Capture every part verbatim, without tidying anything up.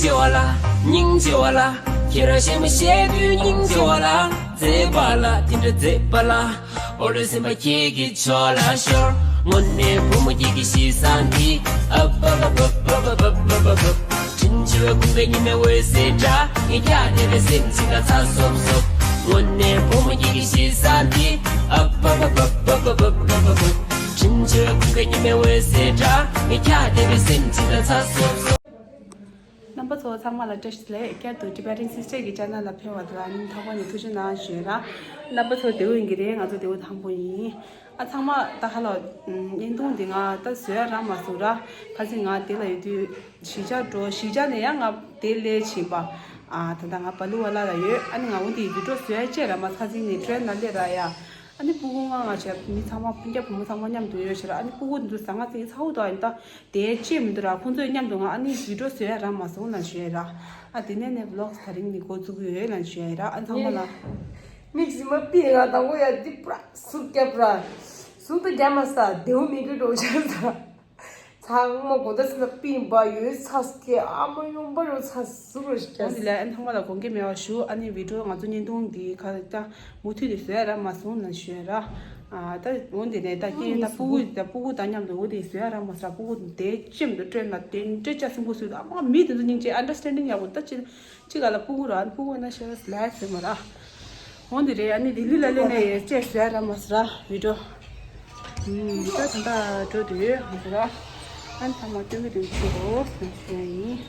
ཆེ་བ་ལ། སྙིང་རྗེ་བ་ལ། ཁྱེད་རང་གཞན་མ་བཤད་དུས་སྙིང་རྗེ་བ་ལ། མཛེས་པ་ལ་དེ་འདྲ་མཛེས་པ་ལ། ཨོ་ལོ་སེམས་པ་ཁྱེད་ཀྱི་ཕྱོགས་ལ་ཤོར། དངོས་གནས་བུ་མོ་ཁྱེད་ཀྱི་གཤིས་བཟང་འདི། ཨབ་ཨབ་ཨབ། དྲིན་ཆེ་བའི་ཁུངས་པའི་ཉི་མའི་འོད་ཟེར་འདྲ། ངས་ཀྱང་དེ་བས་སེམས་ཅིག་ལ་ཚ་སོབ་སོབ། དངོས་གནས་བུ་མོ་ཁྱེད་ཀྱི་གཤིས་བཟང་འདི། ཨབ་ཨབ་ཨབ། དྲིན་ཆེ་བའི་ཁུངས་པའི་ཉི་མའི་འོད་ཟེར་འདྲ། ངས་ཀྱང་དེ་བས་སེམས་ཅིག་ལ་ཚ་སོབ་སོབ། རྣམ་པ་ཚོ་ཚང་མ་ལ་བཀྲ་ཤིས་བདེ་ལེགས། བསྐྱར་དུ་Tibetan Sister གི་channel ལ་ཕེབས་པ་དེ་ལ་སྙིང་ཐག་པ་ནས་ཐུགས་རྗེ་གནང་ཞུ་ཡ་ར། རྣམ་པ་ཚོ་བདེ་པོ་ཡིན་གྱི་རེད། ང་ཚོ་བདེ་པོ་དང་པོ་ཡིན། ཨ་ཚང་མ་ད་ཧ་ལོ། བརྙན་ཐུང་འདི་ང་ད་བཟོ་ཡ་རག་མ་སོང་ར། ཁ་སང་ང་དེ་ལ་ཡོད་དུས་གཞིས་ཆགས་འགྲོ། གཞིས་ཆགས་ནས་ཡང་ང་དེ་སླེབས་ཕྱིན་པ། ཨ་ད་ལྟ་ང་བ་ལུ་ཝ་ལ་ལ་ཡོད། ཨ་ནི་ང་འོ་དེ་video བཟོ་ཡ་བཅས་ར་མ་ཚ་ཚིང་ནས་train ལ་སླེབས་ར་ཡ། ཨ་ནི་སྤུ་གུ་ང་ང་བྱས་མི་ཚང་མ་སྤུན་ཀྱག་བུ་མོ་ཚང་མ་མཉམ་དུ་ཡོད་ཕྱིར། ཨ་ནི་སྤུ་གུ་འདི་ཚོ་ཟ་ང་ཚིག་ཚ་བོ་དང་ཡིན་ད། དེ་ཅི་མི་འདུག་ར། ཁོང་ཚོའི་མཉམ་དུ་ང་ཨ་ནི་video བཟོ་ཡ་རག་མ་སོང་ལ་ཞུ་ཡ་ར། ཨ་དེ་ནས་ནས་vlogs ད་རིང་ནི་འགོ་བཙུགས་ཀྱི་ཡོད་ལ་ཞུ་ཡ་ར། ཨ་ཚང་མ་ལ། མིག་ཟི་མ་པི་ང་དང་པོ་ཡ་འདི་པྲ་ཟུག་རྒྱབ་ར། ཟུག་ཏུ་རྒྱབ་མ་ས་དེའུ་མིག་གི་འགྲོ་ཆ་ས། ཚང་མ་གོ་ད་སི་ན་པི་བ་ཡོད་ཚ་སྐྱེ་ཨ་མ་ཡོང་པ་རོ་ཚ་ཟུག་རོ་ཞིག་རྒྱབ། འོ་དེ་ལ་ཨ་ཚང་མ་ལ་དགོངས་འགལ་མེད་པ་ཞུ། ཨ་ནི་video ང་ཚོ་བརྙན་ཐུང་འདི་ཁ་ད། མུ་མཐུད་དེ་བཟོ་ཡ་རག་མ་སོང་ན་ཞུ་ཡ་ར། ཨ་ད་འོ་འདི་ནས་ད་ཁྱེད་ད་སྤུ་གུ་ད་སྤུ་གུ་དང་མཉམ་དུ་འོ་དེ་བཟོ་ཡ་རག་མ་སོང་། སྤུ་གུ་དེ་ཅེམ་དུ་སྤྲོད་ན་དེ་འདྲ་ཅག་སྲིན་པོ་བཟོས་དུ་ཨ་མ་མི་དེ་ཚོ་སྙིང་རྗེ་understanding ཡག་པོ་ད་ཅི་ཅི་ག་ལ་སྤུ་གུ་ར་སྤུ་གུ་ན་ཤེས་ར་ལས་ཟེར་མ་ར། འོ་འདི་རེད། ཨ་ནི་ལྡི་ལི་ལ་སླེབས་ནས་ཡོད་ཅེས་བཟོ་ཡ་རག་མ་སོང་ར་video། ད་ད་ད་འགྲོ་དུས་ང་ཚོ་ར་ཨ་ནི་ཚང་མ་སྟོན་གི་དུས་ཚོད་རོ་ཟེར་ཞུ་ཡ་ཡིན།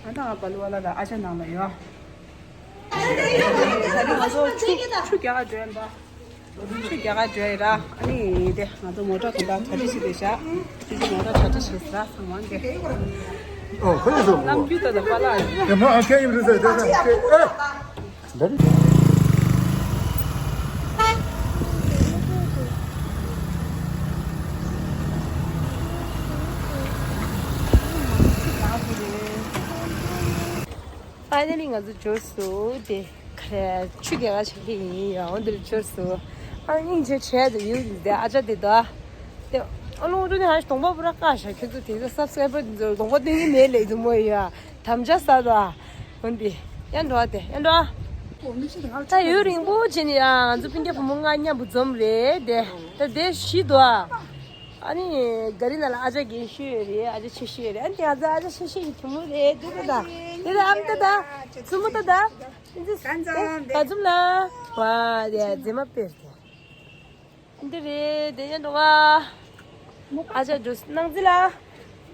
ཨ་ད་ང་བ་ལུ་ཝ་ལ་ལ་ཨ་ཅག་ནང་ལ་ཡོད། ད་རིང་ང་ཚོ་ཆུ་ཆུ་རྒྱག་ག་འགྲོ་ཡིན་པ། ཆུ་རྒྱག་ག་འགྲོ་ཡིན་ར། ཨ་ནི་དེ་ང་ཚོ་མོ་ཊ་གོམ་པ་གྲ་སྒྲིག་བྱེད་དེ་བཞག་ཆུ་ཆུ་མོ་ཊ་གྲ་སྒྲིག་བྱེད་ས་ཚང་མ་འདི། ཨོ་ཁོ་ཡིན་སོང་། གནམ་རྒྱུད་ད་ད་པ་ལ་ཡིན། ཡ་མ་ཨ་ཁྱེད་ཡིན་རེད་ཟེར་དེ་ཟེར་ཨེ། འདི་རེད། Finally ང་ཚོ་འབྱོར་སོང་། དེ་ག་རེ་ཆུ་རྒྱག་ག་ཆགས་ཀྱི་ཡིན། ཡང་འདིར་འབྱོར་སོང་། ཨ་སྙིང་རྗེ་བྱས་དུ་ཡོད་དེ་ཨ་ཅག་དེ་དོ། དེ་ཨ་ལོ་འགྲོ་ནས་ཧ་གདོང་པ་པུ་ར་བཀག་ཤག་ཁྱོད་ཚོ་དེ་ཚོ་subscriber དེ་ཚོ་གདོང་པ་སྟོན་གྱི་མེད་ལེ་ཚོ་མོ་ཡ། དམ་བཅའ་ས་དོ། འོན་ཏེ་ཡང་འགྲོ་བ་དེ་ཡང་འགྲོ་བ། ད་ཡུན་རིང་པོ་བྱས་ནས་ཡ་ང་ཚོ་སྤུན་ཀྱག་བུ་མོ་ལྔ་མཉམ་པོ་འཛོམས་རེད་དེ། ད་དེ་བཞི་དོ། ཨ་ནི་ག་རི་ན་ལ་ཨ་ཅག་རྒན་ཤོས་ཡོད་རེད། ཨ་ཅག་ཆེ་ཤོས་ཡོད་རེད། ཨ་ནི་ང་ཚོ་ཨ་ཅག་ཆེ་ཤོས་ཀྱི་གྲོགས་མོ་རེད། དེ་ད་ད་དེ་ད་ཨམ་ད་ད་ཚུ་མོ་ད་ད་ཨ་ཙི་ད་ཚུ་མོ་ལ་བ་དེ་རྫི་མ་དཔེར་དེ་འདི་རེད། དེ་ཡན་འགྲོ་ག་ཨ་ཅག་འགྲོ་སྣང་རྩི་ལ་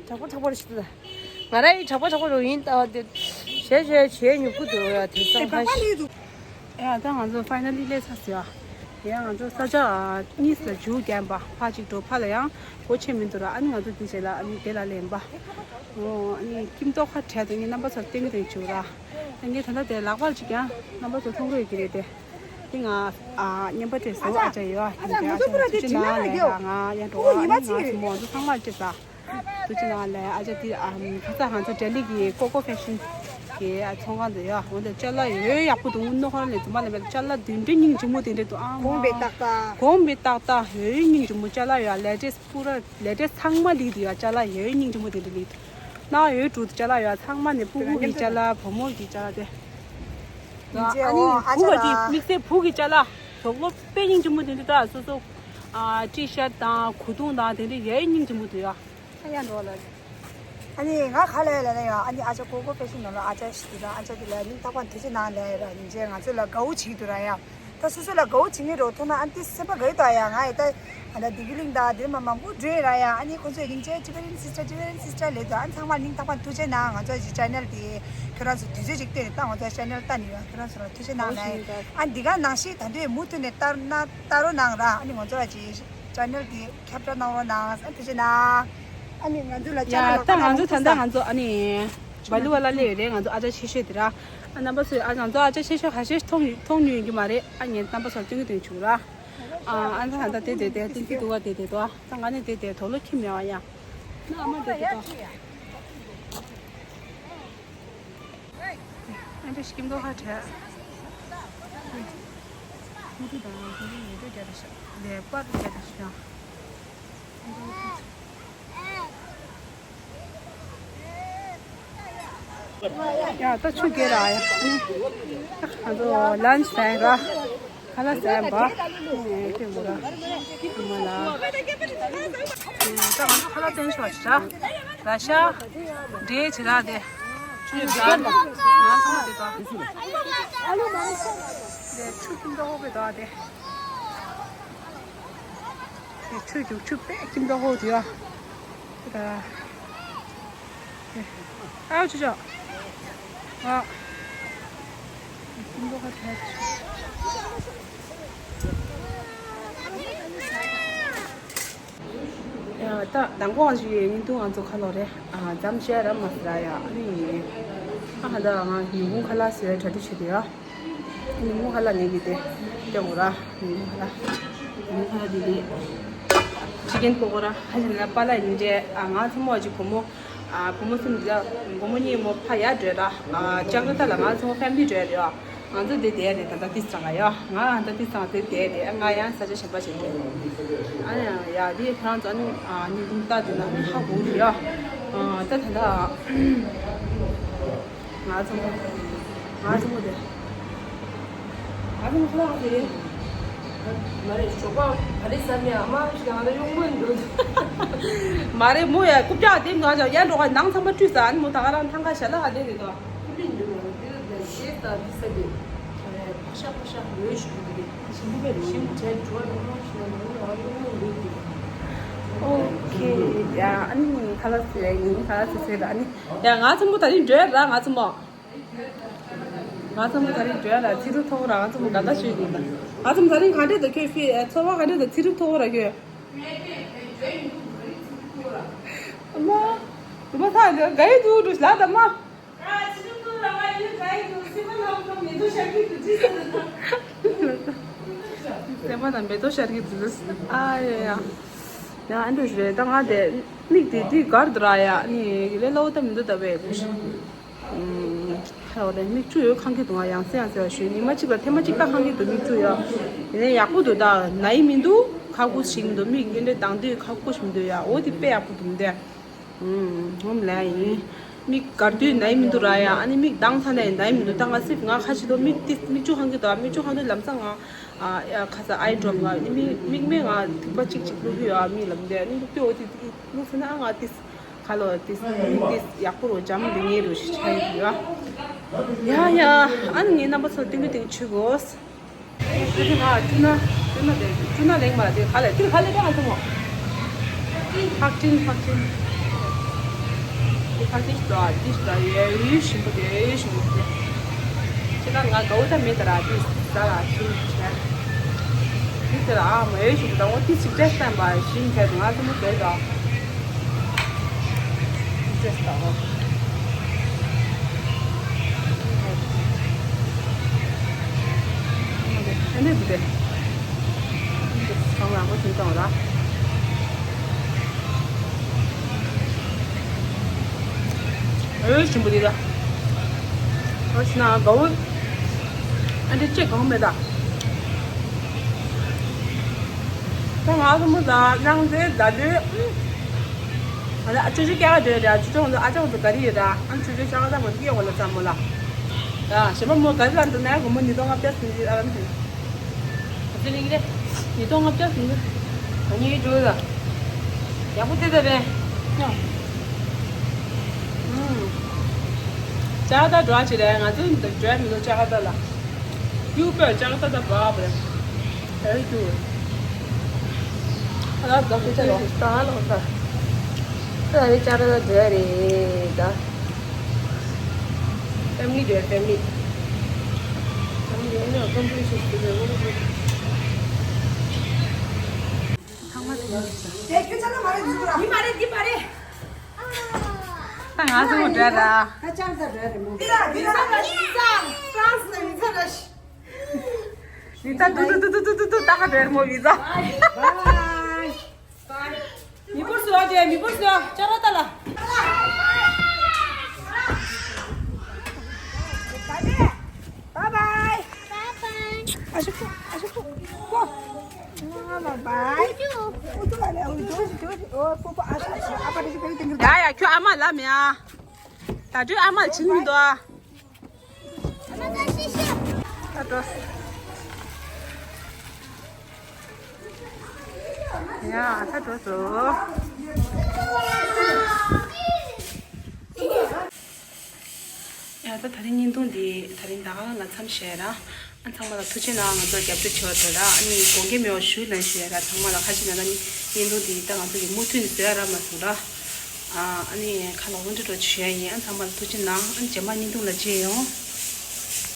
དྲག་པོ་དྲག་པོ་རེད་ཤི་ད། ང་ར་ཡི་དྲག་པོ་དྲག་པོ་རོ་ཡིན་ད་བ་དེ་བྱས་བྱས་བྱས་ཉུག་པོ་འདུག་ཡ་དེང་སང་ཁ་ཤས། ཡ་ད་ང་ཚོ་finally སླེབས་ཚར་ཟེར་ཡ། ཡ་ང་ཚོ་ས་ཆ་གཉིས་ལ་མཇུག་བརྒྱབ་པ་ཕར་གཅིག་འགྲོ་ཕར་ལ་ཡང་སྒོ་ཕྱེ་མི་འདུག་ར། ཨ་ནི་ང་ཚོ་འདི་བྱས་ལ་ཨ་ནི་དེ་ལ་སླེབས་པ། ཨོ་ཨ་ནི་ཁྱིམ་ཐོག་ཁ་བྲལ་དུ་ངས་རྣམ་པ་ཚོར་སྟོན་གི་དོན་བྱུང་ར། ཨ་ངས་ད་ལྟ་དེ་ལག་པར་གཅིག་ཀྱང་རྣམ་པ་ཚོ་མཐོང་གི་ཡོད་ཀྱི་རེད་དེ། དེ་ང་ཨ་རྔན་པ་སྤྲད་སོང་། ཨ་ཅག་ཡོད་ཨ་ཅག་ཡོད་ཨ་ཅག་ཐུགས་རྗེ་གནང་ལས་ང་ཡང་འགྲོ་ཨ་ནི་ང་ཚོ་མོ་ཚོ་ཚང་མར་སྤྲད་ས། ཐུགས་རྗེ་གནང་ལས་ཨ་ཅག་དེ་ཨམ་ཁ་སང་ང་ཚོ་ལྡི་ལི་གི་ཀོ་ཀོ་ཕེ་ཤན་གི་ཨ་ཚོང་ཁང་དུ་ཡོད། འོན་ཏེ་ཅ་ལག་ཡོད་ཡག་པོ་འདུག་སྣོ་ཁར་ལས་དུ་མ་ལས་མེད་ཅ་ལག་དེ་འདྲ་སྙིང་རྗེ་མོ་དེ་འདྲ་འདུག་ཨ་མ་གོང་པའི་ཏག་ཏག་གོང་པའི་ཏག་ཏག་ཡོད་སྙིང་རྗེ་མོ་ཅ་ལག་ཡོད་ལེ་ཏེས་པུ་ར་ལེ་ཏེས་ཚང་མ་ལིག་དུ་ཡོད། ཅ་ལག་ཡོད་སྙིང་རྗེ་མོ་དེ་འདྲ་ལིག་དུ་ན་ཡོད་འགྲོ་ཅ་ལག་ཡོད་ཚང་མ་ནས་སྤུ་གུ་གི་ཅ་ལག་བུ་མོ་གི་ཅ་ལག་དེ། ཨ་ནི་བུ་ག་གི་དམིགས་བསལ་བུ་གི་ཅ་ལག་དོག་ལོ་དཔེ་སྙིང་རྗེ་མོ་དེ་འདྲ་ད་སོ་སོ་ཨ་ཏི་ཤར་ཊི་དང་གོས་ཐུང་དང་དེ་འདྲ་ཡོད་སྙིང་རྗེ་མོ་དེ་ཡོད། ཨ་ཡ་འགྲོ་ལ། ཨ་ནི་ང་ག་ལ་ཡ་ལ་ན་ཡ་ཨ་ནི་ཨ་ཅག་ཀོ་ཀོ་ཕེ་ཤན་ནང་ལ་ཨ་ཅག་ཞིག་འདུག་ཨ་ཅག་དེ་ལ་ནི་རྟག་པར་ཐུགས་རྗེ་གནང་ལ་ཡ་ར་ཉིན་བྱེད་ང་ཚོ་ལ་དགའ་བོ་བྱེད་ཀྱི་འདུག་ར་ཡ། ད་སོ་སོ་ལ་དགའ་བོ་བྱེད་མཁན་རོ་ཐོག་ན་ཨ་ནི་སེམས་པ་དགའ་ཡི་འདུག་ཨ་ཡ། ང་ཡི་ད་ཨ་ད་བདེ་སྐྱིད་གླིང་དང་དེ་མ་མང་པོ་འགྲོ་ཡི་ར་ཡ། ཨ་ནི་ཁོ་ཚོས་ཉིན་བྱེད་ཅི་བེ་རིན་སིས་ཊར་ཅི་བེ་རིན་སིས་ཊར་ལས་འདུག་ཨ་ཚང་མ་ནི་རྟག་པར་ཐུགས་རྗེ་གནང་། ང་ཚོ་ཅི་ཅེ་ནལ་དེ་ཁྱོད་རང་ཚོ་དུས་ཚོད་ཅིག་བཏོན་ནས་ད་ང་ཚོ་ཅེ་ནལ་ལྟ་ནི་ཡོད། ཁྱོད་རང་ཚོ་ལ་ཐུགས་རྗེ་གནང་ལ་ཡ། ཨ་འདི་ག་ནང་བཞིན་ད་དུས་མུ་མཐུད་ནས་ལྟ་ན་ལྟ་རོགས་གནང་ར། ཨ་ནི་ང་ཚོ་ལ་ཅི་ཅེ་ནལ་དེ་ཁྱབ་བསྒྲགས་གནང་རོགས་གནང་། ཨ་ཐུགས་རྗེ་གནང་། ཨ་ནི་ང་ཚོ་ལ་ཅེ་ཡ་ནལ་ད་ང་ཚོ་ད་ལྟ་ང་ཚོ་ཨ་ནི་བ་ལུ་ཝ་ལ་སླེབས་རེད། ང་ཚོ་ཨ་ཅག་ཆེ་ཤོས་དེ་ར། ཨ་རྣམ་པ་ཚོས་ཨ་ང་ཚོ་ཨ་ཅག་ཆེ་ཤོས་ཁ་ཤས་མཐོང་མཐོང་མྱོང་ཡོད་ཀྱི་མ་རེད། ཨ་ངས་རྣམ་པ་ཚོར་སྟོན་གི་སྟོན་བྱུང་ར། ཨ་ཨ་ད་ད་དེ་དེ་དེ་སྟོན་གི་འདུག་བ། དེ་དེ་དོ་ད་ང་ནི་དེ་དེ་དོ་ལོ་ཁྱིམ་ཡ་བ་ཡ། ན་ཨ་མ་དེ་དེ་དོ། ཨ་འདྲ་ཞིག་མདོ་ཁ་བྲལ། ཁོང་ཚོ་དང་ཁོང་ཚོ་ཉེ་འབྲེལ་རྒྱག་ད་ཤག་ལས་པར་རྒྱག་ད་ཤག་ཡང་། ཨ་འདྲ་ཁོང་ཚོ། ཡ་ད་ཆུ་རྐྱལ་ར་ཡ། ཨ་ཚོ་ལན་ཆི་ཟ་ཡ་ར། ཁ་ལག་ཟ་ཡ་བ། ཨེ་ཁྱེད་མོ་ར། ཨ་མ་ལ། ད་ང་ཚོ་ཁ་ལག་སྟོན་ཆོག་ཆི་ར། ར་ཤ། འབྲས་ཆི་ར་དེ། ཆུ་ཡོད་ཟ་ནི། ང་ཚོ་དེ་ག་དེ་ཆུ་ཁྱིམ་ཐོག་ཧོ་པེ་དོ་དེ། དེ་ཆུ་རྒྱུག་ཆུ་པེ་ཁྱིམ་ཐོག་ཧོ་དེ་ཡ། དེ་ག་ཨའོ་ཆུ་ཆོ། ཨ། ཁྱིམ་ཐོག་ཧོ་དེ། ཡ་ད་དང་པོ་ང་ཚོ་ཡི་ཉིན་ཐུང་ང་ཚོ་ཁ་ལོ་རེད། ཨ་འཛམ་ཤེས་ར་མ་སི་ར་ཡ་ཨ་ནི། ཨ་ཧ་ད་ང་ཉིན་གུང་ཁ་ལག་ཟེར་གྲ་སྒྲིག་བྱེད་དེ་ཡ། ཉིན་གུང་ཁ་ལག་ནས་ཀྱི་དེ་སྟོན་གོ་ར། ཉིན་གུང་ཁ་ལག་ཉིན་གུང་ཁ་ལག་དེ་དེ། ཅི་ཀེན་པོ་གོ་ར་ཧ་ཅང་ན་པ་ལ་ཡིན་འདྲེ། ཨ་ང་ཚོ་མོ་ཅིག་བུ་མོ། ཨ་བུ་མོ་གསུམ་འདི་ལ་བུ་མོ་གཉིས་མོ་ཕ་ཡ་བྲོས་ར། ཨ་ཅག་ར་ད་ལ་ང་ཚོ་ཕེ་མི་ལི་བྲོས་རེད་ཡ། ང་ཚོ་དེ་དེ་རེད། ད་ལྟ་ཏིས་ཙང་ང་ཡ་ང་ད་ལྟ་ཏིས་ཙང་དེ་དེ་རེད། ང་ཡང་ས་ཆ་གཞན་པ་ཞིག་རེད། ཨ་ཡ་ཡ་དེ་ཁྱེད་རང་ཚོ་ནི་ཨ་ནི་ཀུན་ཏ་དེ་ན་ནི་ཧ་གོ་རེད་ཡ། ཨ་ད་ད་ད། ང་ཚོ་མོ། ང་ཚོ་མོ་དེ། ང་ཚོ་མོ་ཁ་ལག་དེ་རེད། མ་རེད། ཞོགས་པ་ག་རེ་ཟ་མེད། ཨ་མ་ཞིག་ང་ལ་གཡོག་མོ་འདུག་མ་རེད་མོ་ཡ། རྐུབ་བཀྱག་དེ་ང་ཞག་ཡར་འགྲོ་ག་ནང་ཚང་མ་བཀྲུས་ས། ཨ་ནི་མོ་ད་ག་རང་ཐང་ཀ་ཞལ་ལག་ག་དེ་རེད་དོ། ཁུ་ལི་འདུག་ལ་དེ་ལ་དེ་ལ་དེ་ས་དེ་ཕག་ཤ་ཕག་ཤ་ལོས་ཞིག་འདུག་དེ་ཞིམ་པོ་བས་ཞིམ་བྱས་འགྲོ་བ་ནང་ཞིག་ལ་ནང་ལ་གཡོག་མོ་འདུག་དེ། ཨོ་ཁེ། ཡ་ཨ་ནི་ཁ་ལག་ཟེར་ཡིན། ཁ་ལག་ཟེར་ཟེར་ཨ་ནི། ཡ་ང་ཚོ་མོ་ད་རིང་འགྲོ་ཡ་ར། ང་ཚོ་མོ། ང་ཚོ་མོ་ད་རིང་འགྲོ་ཡ་ར། ཚིག་རུ་ཐོག་ར། ང་ཚོ་མོ་ག་འདྲ་ཞུས་ཡིན། ང་ཚོ་མོ་ད་རིང་ག་འདྲ་དང་ཁྱོད་ཕི་ཚོར་བ་ག་འདྲ་དང་ཚིག་རུ་ཐོག་ར་ཁྱོད། མ། དུ་མ་ཐག་ལ་ག་ཡི་འདུག་འགྲོ་ལ་ད་མ། སེམས་པ་དང་མེ་ཏོག་ཤར་གྱི་འདུག་ཨ་ཡ་ཡ། ཡ་ཨ་འདྲ་ཞུ་རེད། ད་ང་དེ་མིག་དེ་དེ་གར་འདུག་ར་ཡ། ནི་ལས་སླ་བོ་ད་མི་འདུག་ད་བས། ཧ་ལོ་རེད། མིག་ཆུ་ཡོད་ཁང་གི་འདུག་ང་ཡང་སེ་ཡང་སེ་བ་ཞུས། ཉི་མ་གཅིག་ལ་ཐེངས་མ་གཅིག་ད་ཁང་གི་འདུག་མིག་ཆུ་ཡ། ཡིན་ནའི་ཡག་པོ་འདུག་ད་ནའི་མི་འདུག་ཁ་ཁུ་ཞིག་མི་འདུག་མིག་འདི་འདྲ་དང་དུས་ཁ་ཁུ་ཞིག་མི་འདུག་ཡ། འོ་དེ་དཔེ་ཡག་པོ་འདུག་མི་འདུག་ངོམ་ལ་ཡིན། མིག་གར་དུས་ནའི་མི་འདུག་ར་ཡ། ཨ་ནི་མིག་དང་ཚ་ནའི་ནའི་མི་འདུག་ད་ང་སིབ་ང་ཁ་ཆེ་དོ་མིག་ཏི་མིག་ཆུ་ཁང་གི་དོ་མིག་ཆུ་ཁང་དུ་ལམ་སང་ང་ཨ་ཡ་ཁ་ས་ཨའི་ཌོབ་ང་ནི་མིག་མིག་མེ་ང་ཐིགས་པ་གཅིག་གཅིག་བླུག་གི་ཡོད། ཨ་མིག་ལམ་དེ་ཨ་ནི་བླུག་དུས་འོ་ཏི་བླུག་ཟེར་ན་ཨ་ང་ཏི་ཁ་ལོ་ཏི་ཏི་ཡག་པོ་རོ་འཇམ་དུ་ངེས་རུ་ཞིག་ཆ་ཡི་ཡ། ཡ་ཡ་ཨ་ནི་ངའི་རྣམ་པ་ཚོ་ཏིང་གི་ཏིང་ཆུ་གོ། ཨ་ཅེ་ང་ཅུ་ན་ཅུ་ན་ལེགས་ཅུ་ན་ལེགས་མ་དེ་ག་ལེ་དེ་ག་ལེ་ཀྱང་ཐུང་མོ། ཕག་ཅིན་ཕག་ཅིན། དེ་ཕག་ཅིན་ཞིག་འདུག་ཨ་དེ་ཞིག་འདུག་ཡའི་ཞིམ་པོ་དེ་ཡའི་ཞིམ་པོ་དེ། ཅི་ན་ང་གའུ་ད་མེད་ད་ར་དེ་ཟ་ལ་ཞིམ་བྱས། དེ་ཟ་ལ་ཨ་མ་ཡའི་ཞིམ་པོ་ད་འོ་དེ་ཞིག་བྲེས་བསྟན་པ་ཞིམ་བྱས་ང་ཚོ་མོ་བྲེས་ད། བྲེས་ད་འོ། ཨ་ནི་འདི་དེ། གང་ལ་མོ་ཐུན་བཏང་ར། ཨེ་ཞིམ་པོ་འདི་ལ། ཨ་ཞི་ན་གའུ། ཨ་འདི་ཅེ་གང་མེད་ད། ད་ང་ཚོ་མོ་ད་ནང་ཚེ་ད་དུས། ཨ་ལ་ཨ་ཅོ་ཅོ་སྐྱ་ག་འདྲ་རེད། ཨ་ཅོ་ཅོ་ང་ཚོ་ཨ་ཅག་ང་ཚོ་ག་རི་ཡོད་ར། ཨ་ཅོ་ཅོ་ཤ་ག་ད་མོ་དེ་སྐྱེ་བ་ལ་ཙམ་མོ་ལ། ཡ་ཞེ་མ་མོ་ག་རི་ལ་འགྲོ་ན་སྒོར་མོ་ཉིས་སྟོང་ལྔ་བརྒྱ་ཟིན་གྱི་ཨ་རམ་དེ། ཨ་ཙི་ལིང་རེ། ཉིས་སྟོང་ལྔ་བརྒྱ་ཟིན་གྱི། ཨ་ནི་འགྲོ་ལ། ཡག་པོ་དེ་ད་རེད། ཡ། ཨུམ། ཅག་ད་འགྲོ་ཨ་ཅི་རེད། ང་ཚོ་འདི་འགྲོ་མི་འདུག་ཅག་ད་ལ། ཡུ་པེ་ཅག་ད་ད་བ་བ་རེད། Very good. ཁ་ལག་ཟ་ཁུ་ཆ་ལོ། ད་ལོ་ད། ད་རེ་ཅག་ད་འགྲོ་རེད་ད། Family འགྲོ་family། Family ཡོང་ནས་ཀམ་པི་ལི་ཤན་ཞིག་འགྲོ་དགོས། ཚང་མ་དེ་ཡིན་ས། དེ་ཁྱོད་ཚང་མ་རེད་འདུག་ར། མི་མ་རེད་འདི་མ་རེད། ད་ང་ཚོ་འགྲོ་ར། ད་ཅག་ད་འགྲོ་རེད་མོ། འདི་ར་འདི་ར་ར་ཤི་ས། France ལ་ཡིན་ས་ར་ཤི། ནི་ད་ཏུ་ཏུ་ཏུ་ཏུ་ཏུ་ཏུ་ཏ་ཁ་བྲེར་མོ་བི་ཛ། Bye. Bye. མི་བོར་སོ་ཏེ་མི་བོར་སོ་ཅ་ར་ཏ་ལ། Bye bye. Bye bye. ཨ་ཤུ་ཨ་ཤུ་ཀོ། Bye bye. ཨུ་ཏུ་ཨ་ལེ་ཨུ་ཏུ་ཨུ་ཏུ་ཨོ་ཀོ་ཀོ་ཨ་ཤུ་ཨ་ཤུ་ཨ་པ་ཏི་ཤུ་ཀ་ཏི་ཏིང་། ཡ་ཡ་ཁྱོད་ཨ་མ་ལ་མེ་ཨ། ད་དུས་ཨ་མ་ལ་བྱིན་མི་འདུག་ཨ། ད་འགྲོ། ཡ། ད་འགྲོ་སོང་། ཡ། ད་དེ་རིང་བརྙན་ཐུང་འདི་དེ་རིང་ད་ག་རང་ལ་མཚམས་བཞག་ར། ཨ། ཚང་མ་ལ་ཐུགས་རྗེ་གནང་། ང་ཚོ་རྒྱབ་སྐྱོར་བྱས་པ་དེ་ལ། ཨ་ནི་དགོངས་འགལ་མེད་པ་ཞུ་ལན་ཞུ་ཡ་ར། ཚང་མ་ལ་ཁ་ཅིག་ན་ད་ནི་བརྙན་ཐུང་འདི་ད་ང་ཚོ་གི་མུ་མཐུད་ནས་བཟོ་ཡ་རག་མ་སོང་ར། ཨ། ཨ་ནི་ཁ་ལ་འོ་འདྲ་འགྲོ་ཞུ་ཡ་ཡིན། ཨ། ཚང་མ་ལ་ཐུགས་རྗེ་གནང་། ཨ། རྗེས་མ་བརྙན་ཐུང་ལ་མཇལ་ཡོང་།